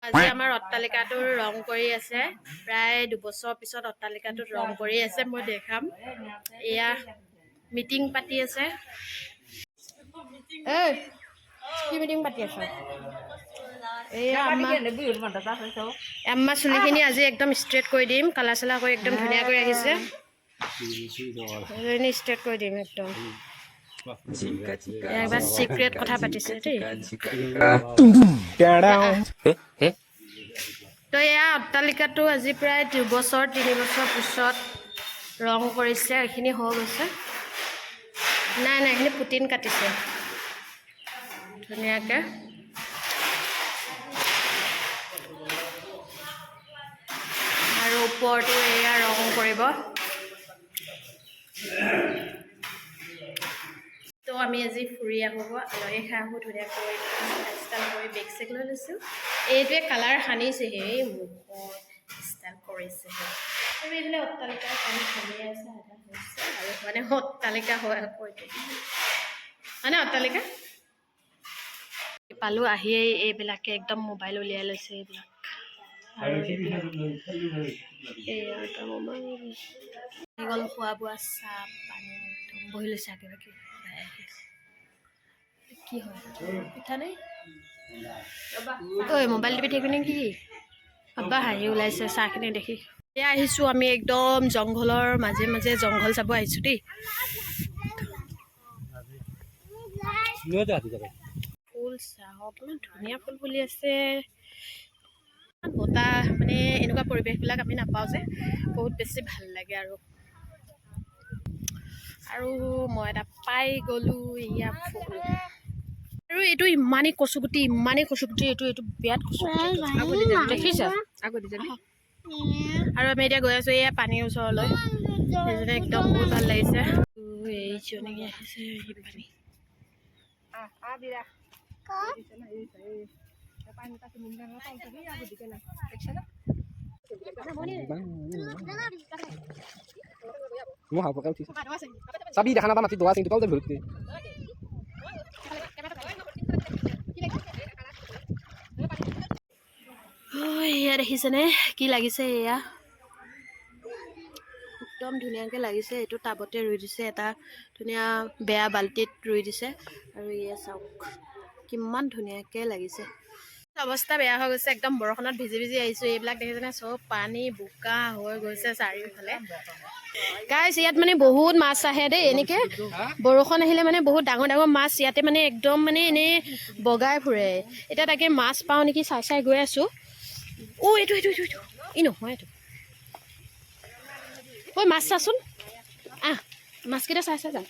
আজি আমাৰ অট্টালিকাটোৰ ৰং কৰি আছে। প্ৰায় 2 বছৰ পিছত অট্টালিকাটোত ৰং কৰি আছে, মই দেখাম। এয়া মিটিং পাতি আছে। এই কি মিটিং পাতি আছ? এয়া আম্মা। আম্মা চুলিখিনি আজি একদম ষ্ট্ৰেইট কৰি দিম। কালাৰ চালাৰ কৰি একদম ধুনীয়া কৰি আহিছে। ষ্ট্ৰেইট কৰি দিম একদম। এয়া একবাৰ চিক্ৰেট কথা পাতিছে দেই। তো এয়া অট্টালিকাটো আজি প্ৰায় 2 বছৰ 3 বছৰ পিছত ৰং কৰিছে। এইখিনি হৈ গৈছে। নাই নাই, এইখিনি পুটিন কাটিছে ধুনীয়াকৈ। আৰু ওপৰটো এয়া ৰং কৰিব। তো আমি আজি ফুৰি আহোঁ, আলহী খাই আহোঁ। ধুনীয়াকৈ ষ্টাইল কৰি বেগ চেগ লৈ লৈছোঁ। এইটোৱে কালাৰ সানিছেহে, এই মুখত ষ্টাইল কৰিছেহে। আৰু এইফালে অট্টালিকাৰ কাম চলি আছে, আধা হৈছে আৰু মানে অট্টালিকা হয় আকৌ এইটো মানে অট্টালিকা পালোঁ আহিয়েই। এইবিলাকে একদম মোবাইল উলিয়াই লৈছে এইবিলাক। আৰু এইবিলাক এয়া এটা মোবাইল আহি গ'ল। খোৱা বোৱা, চাহ পানী একদম বহি লৈছে আগে ভাগে। কি হয়, পিঠা নাই? ঐ, মোবাইল টিপি থাকিবি নেকি? আব্বা হাঁহি ওলাইছে চাহখিনি দেখি। এয়া আহিছোঁ আমি একদম জংঘলৰ মাজে মাজে, জংঘল চাব আহিছোঁ দেই। ফুল চাহক, ইমান ধুনীয়া ফুল ফুলি আছে। ইমান বতাহ, মানে এনেকুৱা পৰিৱেশবিলাক আমি নাপাওঁ যে, বহুত বেছি ভাল লাগে। আৰু আৰু মই এটা পাই গ'লোঁ, এয়া ফুল। আৰু এইটো ইমানেই কচুগুটি, ইমানেই কচুগুটি এইটো। এইটো বিৰাট কচুগুটি দেখিছা। আৰু আমি এতিয়া গৈ আছোঁ এয়া পানীৰ ওচৰলৈ। সেইজনে একদম বহুত ভাল লাগিছে। এইজনী আহিছে, এই পানী। মোৰ হাঁহ পকাই উঠিছে। চাবি, দেখা নাপা, মাটিত দোৱা আছে কিন্তু তলতে ভৰিতে। ঐ, এয়া দেখিছেনে কি লাগিছে? এয়া একদম ধুনীয়াকৈ লাগিছে। এইটো টাবতে ৰুই দিছে, এটা ধুনীয়া বেয়া বাল্টিত ৰুই দিছে। আৰু এয়া চাওক, কিমান ধুনীয়াকৈ লাগিছে। অৱস্থা বেয়া হৈ গৈছে, একদম বৰষুণত ভিজি ভিজি আহিছোঁ। এইবিলাক দেখিছেনে, চব পানী বোকা হৈ গৈছে চাৰিওফালে। গাইছ, ইয়াত মানে বহুত মাছ আহে দেই। এনেকে বৰষুণ আহিলে মানে বহুত ডাঙৰ ডাঙৰ মাছ ইয়াতে মানে একদম মানে এনেই বগাই ফুৰে। এতিয়া তাকে মাছ পাওঁ নেকি চাই চাই গৈ আছোঁ। অ' এইটো এইটো এইটো এইটো ই নহয় এইটো। ঐ, মাছ চাচোন। আহ, মাছকেইটা চাই চাই যা।